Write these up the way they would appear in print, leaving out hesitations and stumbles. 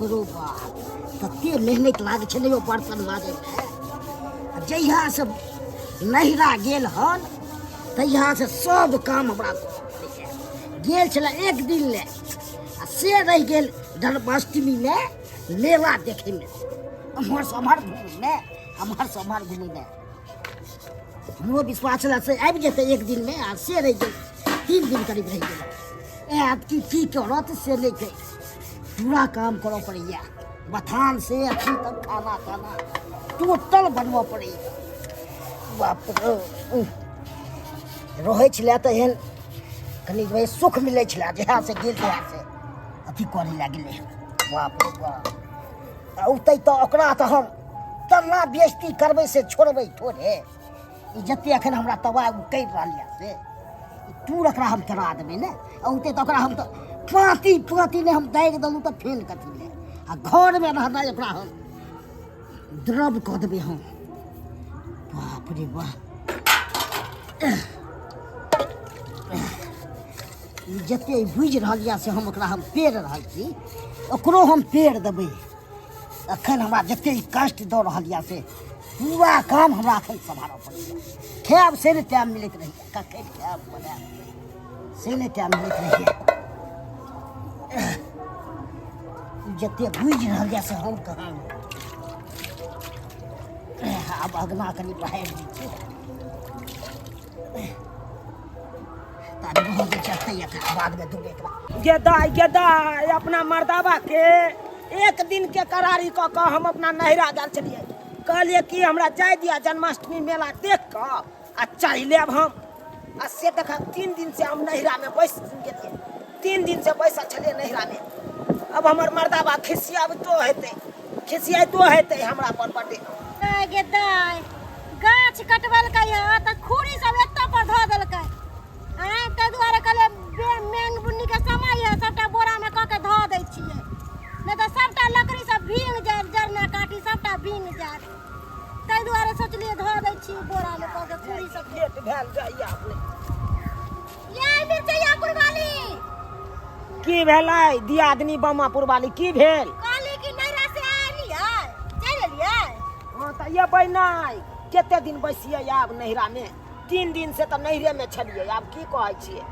बाप रो बाप, तते मेहनत लागै छलै ओ बर्तन माजैमे। आ जहियासँ नैहरा गेल हन तहियासँ सब काम हमरा करऽ पड़ैए। गेल छलै एक दिन लए आ से रहि गेल जन्माष्टमीमे मेला देखैमे, एम्हरसँ ओम्हर घुमैमे, एम्हरसँ ओम्हर घुमैमे। हमरो विश्वास छलै से आबि जेतै एक दिनमे, आ से रहि गेल 3 दिन करीब रहि गेल। आयत कि की करत से नहि कहि, पूरा काम करऽ पड़ैए, बथान से अथी तक खाना ताना टोटल बनबऽ पड़ैए। बाप रे, रहै छलै तऽ एहन कनि भाइ सुख मिलै छलै, जहियासँ गेल तहियासँ अथी करै लए गेलै। बाप रे बाप, आ औतै तऽ ओकरा तऽ हम तना बेइज्जती करबै से छोड़बै थोड़े। ई जते एखन हमरा तबाह करि रहल यऽ से ई टूर एकरा हम करा देबै ने। औतै तऽ ओकरा हम तऽ पाँति पाँति नहि हम दागि देलहुँ तऽ फेन कथी लए, आ घरमे रहनाइ ओकरा हम द्रव कऽ देबै हम। बाप रे बाप, ई जते बुझि रहल यऽ से हम ओकरा हम पेड़ रहल छी, ओकरो हम पेड़ देबै। एखन हमरा जते ई कष्ट दऽ रहल यऽ से पूरा काम हमरा एखन सम्हारऽ पड़ैए। खायब से नहि टाइम मिलैत रहैए, कखन खायब बनायब से नहि टाइम मिलैत रहैए। जते बुझि रहल यऽ से हम कहाँ। आब अगना कनि बहारि दै छी, गे दाइ, गे दाइ, अपना मर्दाबा के एक दिन के करारी कऽ कऽ हम अपना नैहरा गेल छलियै। कहलियै कि हमरा जाय दिअ जन्माष्टमी मेला देख कऽ आ चलि लेब हम। आ से देख, 3 दिन से हम नैहरा में बैस गेलियै, 3 दिन से बैसल छलियै नैहरा में। अब हमर मर्दाबा खिसियाबतो हेतै, खिसियाइतो हेतै हमरा पर बड्डे। गे दाइ, गाछ कटबेलकै हँ तऽ खूरी सब एतऽ पर धऽ देलकै। आँय, ताहि दुआरे कहलियै मेघ बुन्नीके समय है, सबटा बोरामे कऽ के धऽ दै छियै, नहि तऽ सबटा लकड़ी सब भींग जायत, जरना काटी सबटा भींग जायत। ताहि दुआरे सोचलियै धऽ दै छियै बोरामे कऽ के खूरी सब। लेट भेल जाइए अपने। ये मिरचैया पुरवाली, की भेलै दियादनी बमापुर वाली, की भेल? कहली कि नैहरा से आएलियै, चलि एलियै? हँ तऽ एबै नहि, कते दिन बैसियै आब नैहरामे? 3 दिन से तऽ नैहरेमे छलियै। आब की कहै छियै,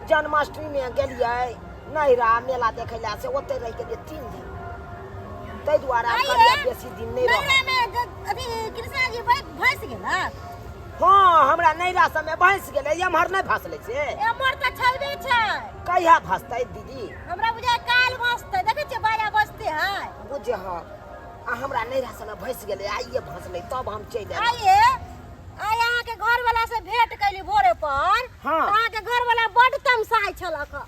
जन्माष्टमीमे गेलियै नैहरा मेला देखै लए, से ओतहि रहि गेलियै 3 दिन। ताहि दुआरे आब आइये? कहलियै बेसी दिन नहि रहब। नैहरामे अथी कृष्णा जी भैंस गेलक? हँ, हमरा नैहरा सबमे भैंस गेलै, एम्हर नहि भसलै से। एम्हर तऽ छलबे छै। कहिया भसतै दीदी? हमरा बुझाय काल्हि भसतै, देखै छियै बाजा बजते है। बुझ हँ, आ हमरा नैहरा सबमे भैंस गेलै, आइए भसलै तब हम चलि एलहुँ। आइए आइ अहाँके घरवाला से भेंट कैली भोरे पर। हाँ। तऽ अहाँके घरवाला बड्ड तमसाइ छलक हँ।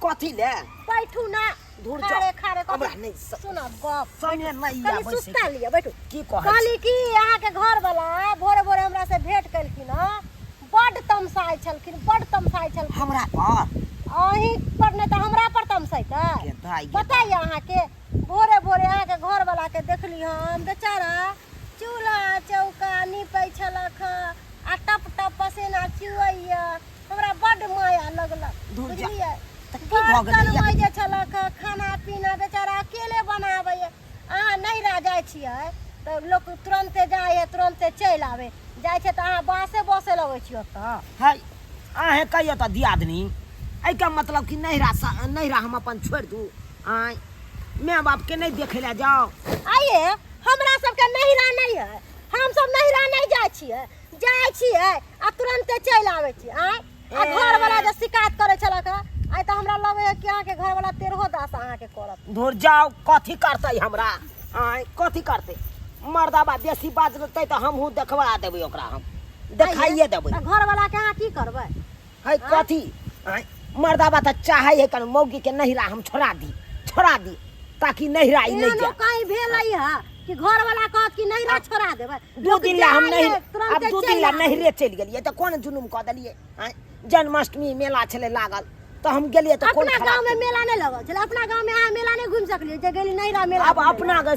कथी ले? बैठू ना। दूर जाओ। खारे खारे कथी? हमरा नहि सुनब गप। समय नहि कनी आबै छै। सुस्ता लिअ, बैठू। की कहै कहली कि अहाँके घरवाला भोरे भोरे हमरा से भेंट केलखिन हँ, बड्ड तमसाइ छलखिन, बड्ड तमसाइ छलखिन। हमरा पर? अहीं पर नहि तऽ हमरा पर तमसैतै? गे दाइ, गे पता दाइ। यऽ अहाँके, भोरे भोरे अहाँके घरवाला के देखली हम, बेचारा चूल्हा चौका नीपै छलक हँ आ टप टप पसेना चुअइए। हमरा बड्ड माया लगलक, धुर जा। बुझलियै? तऽ की भऽ गेलै? बर्तन माँजै छलक हँ, खाना पीना बेचारा अकेले बनाबैए। अहाँ नैहरा जाइ छियै तऽ लोक तुरन्ते जाइ है तुरन्ते चलि आबै जाइ छै, तऽ अहाँ बाँसे बसै लगै छियै ओतऽ। है, अहें कहियो तऽ दियादनी, एहिके मतलब कि नैहरा नैहरा हम अपन छोड़ि दू? आँय, माय बापके नहि देखै लए जाउ? आइए हमरा सबके नैहरा नहि है, हम सब नैहरा नहि जाइ छियै, जाइ छियै आ तुरन्ते चलि आबै छियै। आँय, आ घरवला जे शिकायत करै छलक हँ, आइ तऽ हमरा लगैए कि अहाँके घरवला तेरहो दास अहाँके करत। धुर जाउ, कथी करतै हमरा? आँय, कथी करतै? मर्दाबा बेसी बाजतै तऽ हमहूँ देखबा देबै ओकरा, हम देखाइए देबै। तऽ घरवला के अहाँ की करबै? है कथी? आँय, मर्दाबा तऽ चाहै है कनि मौगी के नैहरा हम छोड़ा दी, छोड़ा दी, ताकि नैहरा ई नहि एहनो जाय। कहीं भेलै हँ कि घरवला कहत कि नैहरा छोड़ा देबै? 2 लोक दिन ला हम जाइए, नहीं, तुरन्ते आब 2 दिन चलि ला आबै। नैहरे चलि गेलियै तऽ कोन जुलुम कऽ देलियै? आँय, जन्माष्टमी मेला छलै लागल तऽ हम गेलियै तऽ कोन अपना खराब गाँव में केलियै? मेला नहीं लगल छलै? अपना गाँव में अहाँ मेला नहीं घुमि सकलियै जे गेली नैहरा मेला आब घुमै लए?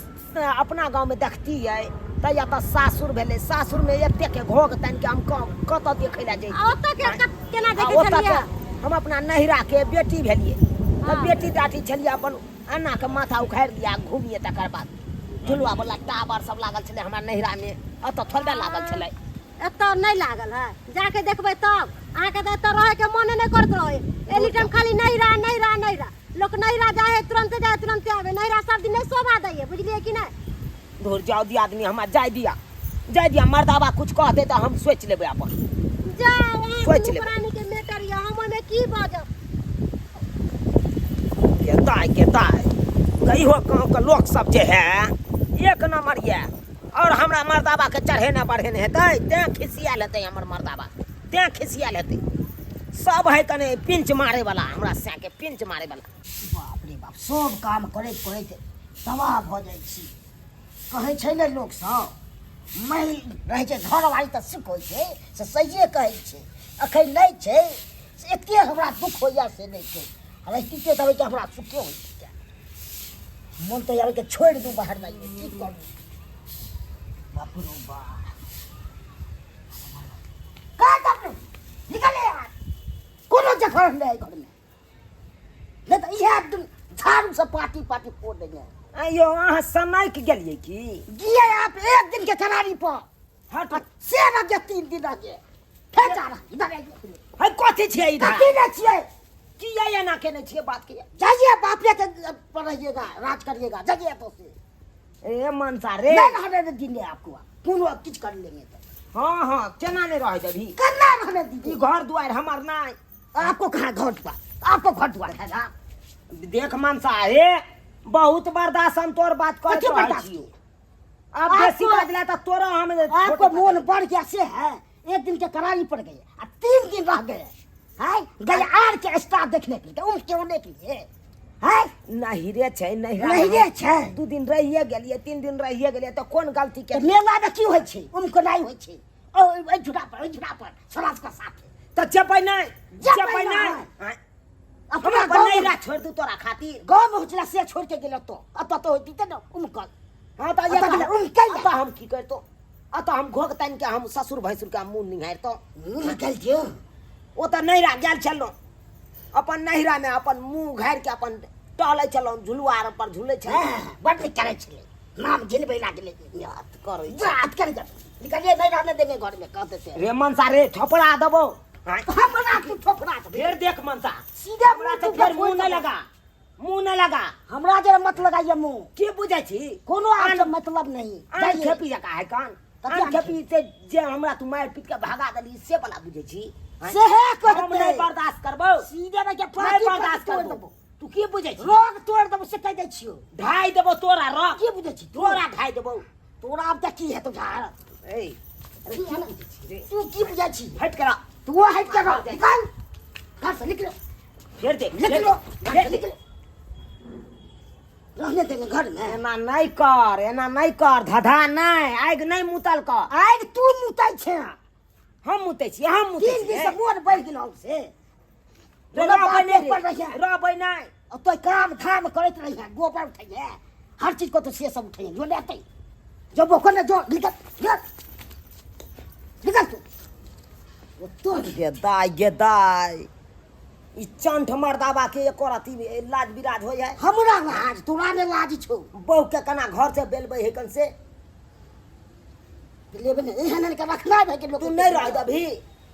अपना गाँव में देखतियै तऽ या तऽ सासुर भेलै, सासुर में एतेक के घोघ तानि के हम कतऽ देखै लए जैतियै? आ ओतऽ के केना आ देखै ओतऽ छलियै? के हम अपना नैहरा के बेटी भेलियै तऽ हाँ। बेटी दाटी छलियै अपन। एना के माथा उखाड़ि लिया घुमिए तकर बाद झुलुआ वाला टावर सब लागल छलै हमरा नैहरामे एतऽ थोड़बे लागल छलै एतऽ नहि लागल है जाके देखबै तब अहाँके तऽ एतऽ रहैके मोने नहि करैत रहै एनी टाइम खाली नैहरा नैहरा नैहरा लोक नैहरा जाइ है तुरन्ते जाइ तुरन्ते आबै नैहरा सब दिन नहि शोभा दैए बुझलियै कि नहि धुर जाओ दिया आदमी हमरा जाय दिया जाय दिया मर्दाबा कुछ कहते तऽ हम सोचि लेबै अपन जाओ अहाँ सोचि दुनू लेबै। प्राणी के मैटर यऽ हम ओहिमे की बाजब के दाय के दाय कहियो गाँव के लोक सब जे है एक नंबर ये और हमरा मर्दाबा के चढ़ेने बढ़ेने हेतै तें खिसियाल हेतै हमर मर्दाबा तें खिसियाल हेतै सब है कने पिंच मारे वाला हमरा सै के पिंच मारे वाला बाप रे बाप सब काम करैत करैत तबाह भऽ जाइ छी कहै छै ने लोकसभ महिल रहै छै घरवाली तऽ सुख होइ छै से सहिए कहै छै अखन नहि छै से एते हमरा दुख होइए से नहि छै रहिते तब तऽ हमरा सुखे होइ मोन तऽ आबै के छोड़ि दू बाहर जाइए की करू बाप रो बाप का करलू निकले यार कोनो जगह नहीं घर में नहीं तो इहे झाड़ू से पार्टी पार्टी फोड़ देंगे आइयो अहाँ सनाइक गेलियै की गिए आप एक दिन के करारी पर हट से रह गया 3 दिन रह गए फिर जा रहा इधर आइए है कथी छियै इधर कथी नहीं छियै किया एना केने छियै बात के जाइए बापे के पर रहिएगा राज करिएगा जाइए तो से ए मनसा रे नहीं रहने देंगे आपको कोनो किछ कर लेंगे तो हाँ हाँ केना नहीं रह देबही करना रहने ई दीजिए घर दुआरि हमर नहि आपको कहाँ घर द्वार आपको घर द्वार है ना देख मनसा हे बहुत बर्दाश्त हम तोर बात करैत कथी रहै बर्दाश्त छियौ अब बेसी आपको- बजला तऽ तोरा हम आपको मोन बढ़ गया से है एक दिन के करारी पड़ गई और 3 दिन रह गए है गए are के स्टार देखने के लिए उनके होने के लिए है नहिरे छै नहिरा नहिरे छै। 2 दिन रहिए गेलियै 3 दिन रहिए गेलियै तऽ कोन गलती तो के मेला में की होइ छै उनको नहीं होइ छै ओ एहि झूला पर ओहि झूला पर समाज के साथ तऽ जेबै नहि जेबै जेबै नहि। नहि आँय, अपना हमरा गाँव नहिरा छोड़ि दू तोरा खातिर गाँव में होचला से छोड़ के गेल तो अतऽ तो होती ने उमकल हाँ तऽ अतऽ गेलै उमकल अतऽ हम की करितौ अतऽ हम घोघ तानि के हम ससुर भैंसुर के मुँह निहारितौ निकल दियो ओ तऽ नैहरा गेल छलहुँ अपन नैहरामे अपन मुँह घारि के अपन टहलै छलहुँ झुलुआ आर पर झुलै छलहुँ हाँ, बड नीक करै छलै नाम गिनबै लागलै याद करै याद कर जब निकलिए नहीं रहने देंगे घर में कह देते रे मनसा रे थपड़ा देबौ आँय, हमरा तू ठोकरा देबे फेर देख मनसा सीधे हमरा तऽ फेर मुँह नहि लगा मुँह नहि लगा हमरा जरा मत लगाइए मुँह की बुझै छी कोनो आपसे मतलब नहीं आन जाइए। खेपी जकाँ है कान कथी आन आन खेपी से जे हमरा तू मारि पीट के भगा देली से वाला बुझै छी आँय? सेहे हम कहते नहि बर्दाश्त करबौ सीधे में के नहि पाटी बर्दाश्त तोड़ करबौ देबो तू की बुझै छी रोग तोड़ देबो से कह दै छियो ढाई देबौ तोरा रग की बुझै छी तू? तोरा ढाई देबौ तोरा आब तऽ की हेतौ झाड़ ए की है ना? तू की बुझै छी हट करा तू हट के रह निकल घर से निकलो फेर देख निकलो घर फेर से देख निकलो रहने देंगे घर में एना नहि कर एना नहि कर धधा नहि आगि नहि मुतल कर आगि तू मुतै छै हम मुतै छी हम मुतै 3 दिन छी से मोन बढ़ि गेल से रे, रहबै रहबै नहि पर रहिए रहबै नहि ओतऽ काम धाम करैत रहिए गोबर उठैए हर चीज को तो से सब उठैए जो लेतै जो बोखर ने जो निकल निकल निकल तू वो तो गे दाइ गे दाइ ई चंठ मर्दाबा के एको रति लाज बिराज होइ है हमरा लाज तोरा ने लाज छौ बहू के केना घर से बेलबै है कन से लेबे ने एहन एहन के रखना भए गेल तू नहि रह देबही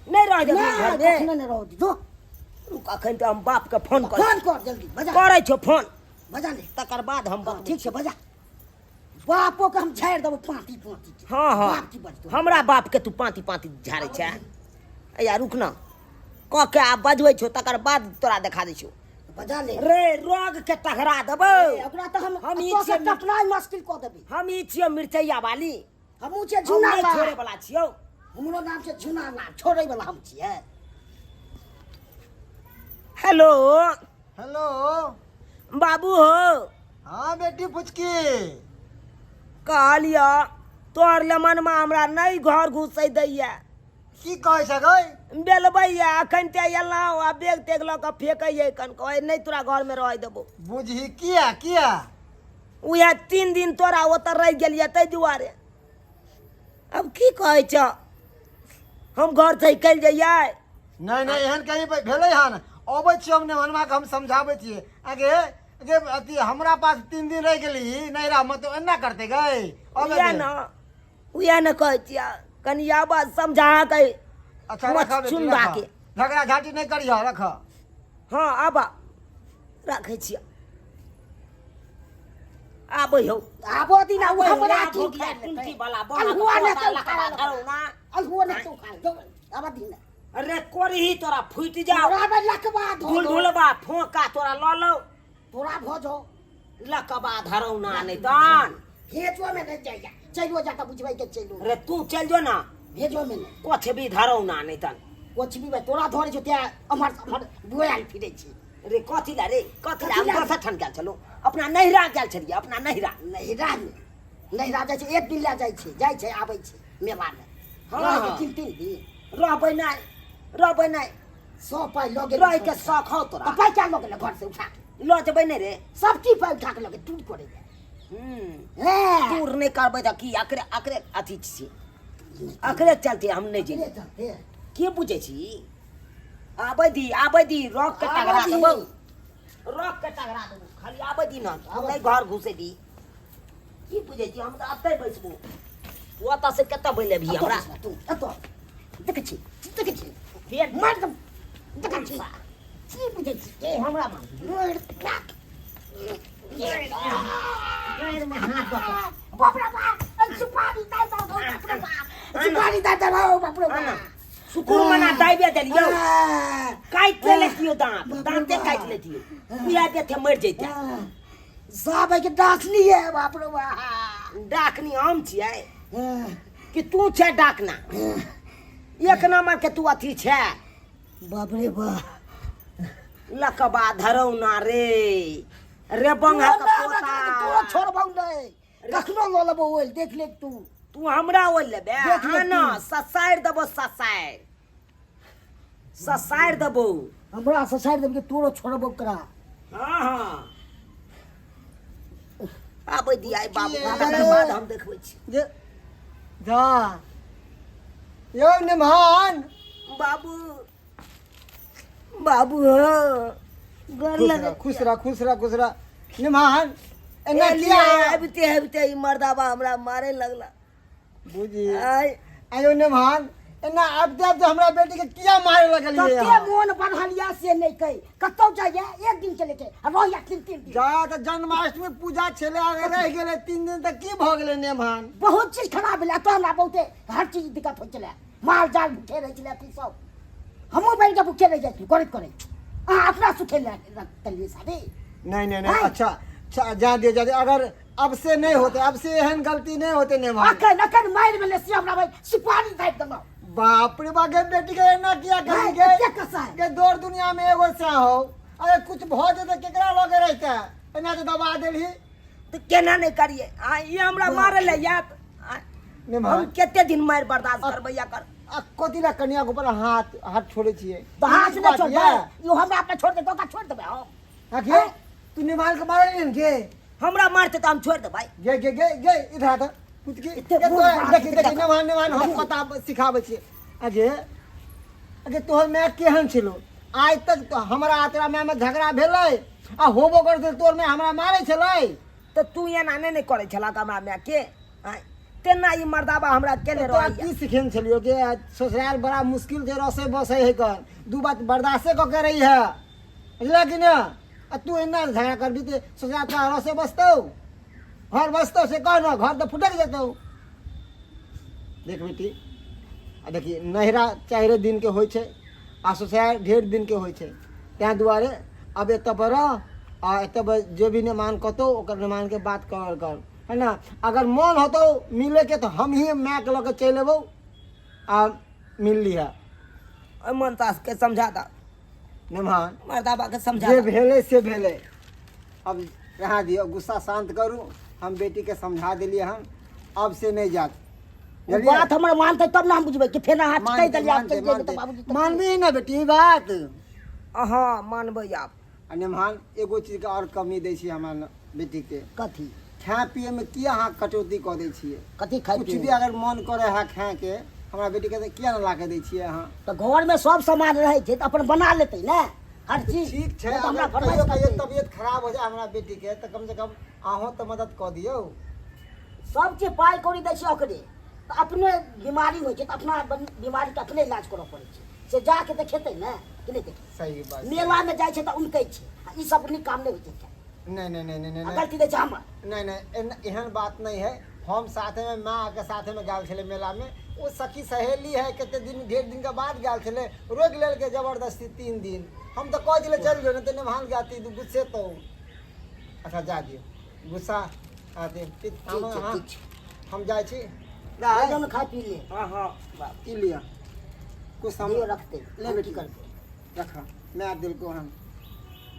नहि रह देबही नहि घर में कखनो नहि रह जो रुक अखन तऽ हम बाप के फोन कर फोन कर जल्दी बजा करै छौ फोन बजा ले तकर बाद हम हाँ, ठीक छै बजा बापो के हम झाड़ि देबो पाँति पाँति के। हाँ हाँ बाप की बजतो हमरा बाप के तू पाँति पाँति झाड़ै छै अया रुक ना कऽ के आब बजबै छौ तकर बाद तोरा देखा दै छौ बजा ले रे रोग के टघरा देबौ ए, ओकरा तऽ हम हम ई एतऽ से छियै टपनाइ मुश्किल कऽ देबै हम ई छियौ मिरचैया वाली हमहूँ छियै हम झुना नहि लाल छोड़े वाला छियौ हमरो नाम छै झुना लाल छोड़ै वाला हम छियै हेलो हेलो बाबू हो हाँ बेटी पुचकी कहलियऽ तोहर लमनमा हमरा नहि घर घुसै दैया की कहै छै गै बेलबैया अखन ते एलहुँ आ बेग तेग लऽ कऽ फेकैया कन कहै नहि तोरा घरमे रहै देबौ बुझही किया किया उएह 3 दिन तोरा ओतऽ रहि गेलियै ताहि दुआरे आब की कहै छह हम घर से निकलि जइयै नहि नहि एहन कहीं भेलै हन अबै छियै हम नेहनवा के हम समझाबै छियै आगे जे अथी हमरा पास 3 दिन रहि गेली नैहरा मे तऽ एना करते गई? अबे उएह दे। ने, उएह ने कहै छियै, कनि आब समझा के। अच्छा, रख बेटी। चुंदा रख के। झगड़ा झाटी नहि करिह, रख। हँ, आब राखै छियै, आबै हौ। आबो दिन आबै हौ। हमरा की भोगिया उखाड़ि लेतै? कुंती वाला अल्हुआ ने तो उखाड़ि धरौ ना। अल्हुआ ने तो उखाड़ि जो, आबऽ दिन। अरे कोरही तोरा फूटि जाओ। तोरा में लकवा धो। ढुलढुलबा फोका तोरा लऽ लौ। तोरा भऽ जाओ। लकबा धरौ ना, नहि तहन भेजो में नहीं जाइया, चलो जा तऽ बुझबै के चलो। अरे तू चल जो ना। भेजो में नहीं। कुछ भी धरौ ना, नहि तहन। कुछ भी भाई तोरा धरे छौ तें अमर अमर बोआल फिरै छी। रे कथी ला रे, कथी ला? हम कथी ला? दोसर ठान गेल छलहुँ, अपना नैहरा गेल छलियै, अपना नैहरा। नैहरा मे नैहरा जाइ छै, एक दिन लए जाइ छै, जाइ छै आबै छै मेलामे। हँ। रहै छै 3 3 दिन। रहबै नहि, रहबै नहि। सौ पाइ लऽ गेल। रहै के शौक हौ तोरा? तऽ पाइ क्या लऽ गेलै घर से उठा के? लऽ जेबै नहि रे। सब की पाइ उठा के लऽ गेल, टूट करै हूँ। हे। दूर नहि करबै तऽ की अकरे अकरे अथी छी, अकरे चलते हम नहि जेबै। चलते। की बुझै छी? आबै दी, आबै दी, रख के आबै टकरा दी। देबौ, रख के टकरा देबौ। खाली आबै दी ना, हम नहि घर घुसे दी। की बुझै छी? हम तऽ एतै बैसबो। तू ओतऽ से कतऽ बैलेबही हमरा? तू एतऽ देखै छी, देखै छी। फेर मारि दब, देखै छी। की बुझै छी के हमरा मारि राख। पैरमे हाथ दऽ कऽ। बाप रे बाप, सुपारी दे दो, बाप रे बाप, सुपारी दे दो, बाप रे बाप। सुकुर मना, दाबि देलियौ। आ, काटि लेतियौ दाँत। बाप रे दाँते बाप। काटि लेतियौ, उएह देखे मरि जैते। आ, साहब के डाकनी है, बाप रे बाप। डाकनी हम छियै आ, कि तू छै डाकना? एक नंबर के तू अथी छै। बाप रे बाप। लकबा धरौना रे, रे बंगा के तोरा पोता। छोड़बौ नहि, कखनो लऽ लेबौ ओहि, देख ले तू। तू हमरा ओहि लेबे? देख ले हाँ न। तू। ससारि देबो, ससारि ससारि देबो। हमरा ससारि देबके, तोरो छोड़बौ करा। हाँ हाँ, आबै दिया बाबू। की तकर बाद हम देखबै छी। जे जा यौ निमहान। बाबू, बाबू हो, गोर खुश लगे। रह, खुश रह, खुश रह, खुश रह निमहान। एना एलियै। किया? आबिते आबिते ई मर्दाबा हमरा मारे लगला। बुझी। आय। आयो निमहान, एना आबिते आबिते हमरा बेटी के किया मारे लगलियै? कते अहाँ? मोन बढ़ल यऽ से नहि कहि, कतौ जाइए एक दिन के लेके आ रहैया 3 3 दिन। जा तऽ जन्माष्टमी पूजा छलै, अगर रहि गेलै 3 दिन तऽ की भऽ गेलै नेमहान? बहुत चीज खराब भेलै एतऽ हमरा, बहुते हर चीज दिक्कत होइ छलै, माल जाल भूखे रहै छलै, अथी सब, हमहूँ बनि कऽ भूखे रहि जाइ छलहुँ करैत करैत। अहाँ अपना सुखे लए कलियै शादी। नहीं नहीं नहीं। हाँ। अच्छा अच्छा, जा दियो, जा दियो। अगर अब से नहीं होते, अब से एहन गलती नहीं होते नेमहान। अखन अखन मारि भेलै से हमरा भाई सुपारी दाबि देलहुँ। बाप रे बाप, गे बेटी के एना किया करी गे? एते कसाय। गे दौड़ दुनिया में एगो सा हो, अरे कुछ भ जेते केकरा लगे रहते? एना तो दबा देलही। तऽ केना नहि करियै? आ ई हमरा मारे लए आयत आ, नेमहान। हम कते दिन मारि बर्दाश्त करबै एकर? आ कथी ला कनिया के ऊपर हाथ हाथ छोड़े छियै? तऽ हाथ ई नहि बात छोड़बै। ये? यो हमरा अपना छोड़ दे, ओकरा छोड़ देबै हम? हाँ गे, तू निमाल के मारे ने गे? हमरा मारते तऽ हम छोड़ि देबै? गे गे गे गे, इधर आ तऽ पुतकी। एते गे बूढ़ तोरा बात देखी देखी। देखा। नेमान नेमान, हम पता सिखाबै छियै। अगे अगे, तोहर माय केहन छलो? आइ तक तो हमरा तोरा माय में झगड़ा भेलै? आ होबो करतै, तोहर माय हमरा मारै छलै? तऽ तू एना नहि ने करै छलक हमरा मायके। आँय, तेना ई मर्दाबा हमरा केने तोरा रहैया। की सिखेने छलियौ कि ससुराल बड़ा मुश्किल छै, रसै बसै है कन दू बात बर्दाश्ते कऽ के रही है, बुझलह कि ने? आ तू एना झगड़ा करबी तऽ ससुराल तोरा रसे बसतौ, घर बसतौ, से कह ने, घर तऽ फुटक जेतौ। देख बेटी, आ देखी, नैहरा 4 दिनके होइ छै आ ससुराल ढेर दिनके होइ छै। ताहि दुआरे अब एतऽ पर रह आ एतऽ पर जे भी नेमान कहतौ, ओकर नेमानके बात करल कर, है ना? अगर मन होतौ मिलैके तऽ हम ही मायके लऽ के चलि अयबौ आ मिल लिहऽ। ओहि मनतासके समझा दऽ। नेमान। मर्दाबा के समझा जे दऽ। भेलै से भेलै, अब रहा दियौ, गुस्सा शान्त करू। हम बेटीके समझा देलियै हन, अब से नहि जात। ओ बात हमर मानतै तब ने हम बुझबै कि फेर अहाँ कहि देलियै आब चलि जेबै तऽ बाबूजी तऽ मानबी ने बेटी ई बात? हँ, मानबै आब। आ नेमहान, एगो चीजके आओर कमी दै छी हमरा बेटीके। कथी? खाय पियैमे किया अहाँ कटौती कऽ दै छियै? कथी खाइ? कुछ भी अगर मन करे है खायके हमरा बेटीके, तऽ किया ने ला के दै छियै अहाँ? तऽ घरमे सब सामान रहै छै तऽ अपन बना लेतै ने। हर चीज। ठीक छै। नहि तऽ हमरा अगर फरमाइश कहियो कहियो करतै। तबियत खराब हो जाए हमरा बेटी के तऽ कम से कम अहूँ तऽ मदद कऽ दियौ। सब चीज पाइ कौड़ी दै छै ओकरे, तऽ अपने बीमारी होइ छै तऽ अपना बीमारीके अपने इलाज करऽ पड़ै छै। से जाके देखेतै ने कि नहि देखेतै? सही बात। मेलामे जाइ छै तऽ उनकै छै, आ ई सब नीक काम नहि होइ छै। नहि नहि नहि नहि आ नहि गलती दै छै हमर। नहि नहि, एहन बात नहि है। हम साथे में माँ के साथे में गेल छलै मेला में। ओ सखी सहेली है, कते दिन ढेर दिन के बाद गेल छलै, रोकि लेलकै जबरदस्ती 3 दिन। हम तऽ कह दिले चल जो, नहीं तऽ निभान जाती तू गुस्से तो। अच्छा जा दियौ गुस्सा आते। ठीक छै, ठीक छै। हम जाइ छी। भोजन खा पी ले। हँ हँ बाप। ई लिअ कुछ हम दियौ रखतै। ले हम बेटी। की करबै? रख, मैं दिल को हम।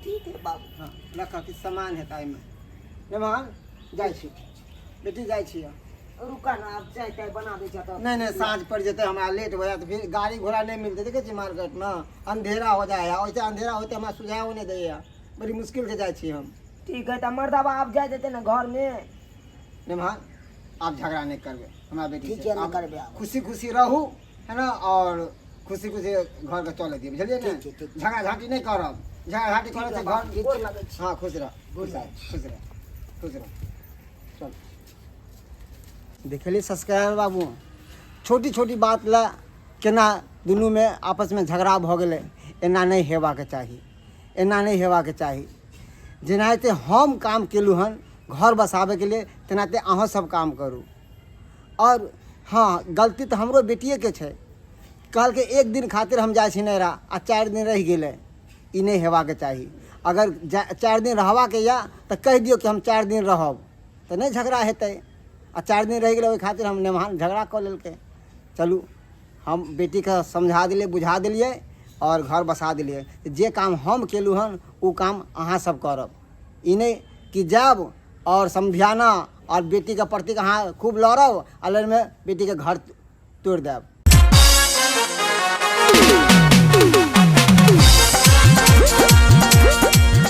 ठीक है बाबू। हाँ रख, किछु सामान हेतै एहिमे। मेहमान जाइ छी, बेटी जाइ छी। रुका ना, आब चाय ताय बना दै छै तऽ। नहीं नहीं, साँझ पड़ जेतै, हमरा लेट हो जायत, फिर गाड़ी घोड़ा नहीं मिलते। देखै छी मार्केटमे अंधेरा हो जाए है, वैसे अंधेरा होते हमरा सुझावो नहीं दैया, बड़ी मुश्किल से जाइ छी हम। ठीक है तऽ मर्दाबा आब जाय देतै ने घरमे। मेहमान आब झगड़ा नहीं करबै हमरा बेटी ठीक से। है, नहि आब करबै आब। खुशी खुशी रहू है ना, और खुशी खुशी घर के चले दियौ, बुझलियै ने? ठीक छै, ठीक छै। झगड़ा झाँटी नहि करब, झगड़ा झाँटी करै से घर। गोर लगै छी। हाँ, खुश रह, खुश रह, खुश रह, खुश रह। चल देखलिए सब्सक्राइबर बाबू, छोटी छोटी बात ला केना दुनूमे आपसमे झगड़ा भऽ गेलै। एना नहि हेबाक चाही, एना नहि हेबाक चाही। जेनाहिते हम काम केलहुँ हन घर बसाबैके लिए, तेनाहिते अहाँ सब काम करू। आओर हँ, गलती तऽ हमरो बेटिएके छै। कहलकै एक दिन खातिर हम जाइ छी नैहरा, आ 4 दिन रहि गेलै। ई नहि हेबाक चाही। अगर 4 दिन रहबाक यऽ तऽ कहि दियौ कि हम 4 दिन रहब, तऽ नहि झगड़ा हेतै। आ 4 दिन रहि गेलै, ओहि खातिर हम नेमान झगड़ा कऽ लेलकै। चलू, हम बेटीके समझा देलियै, बुझा देलियै आओर घर बसा देलियै। जे काम हम केलहुँ हन ओ काम अहाँ सब करब। ई नहि कि जायब आओर समझाना आओर बेटीके प्रति अहाँ खूब लड़ब आ लड़मे बेटीके घर तोड़ि देब।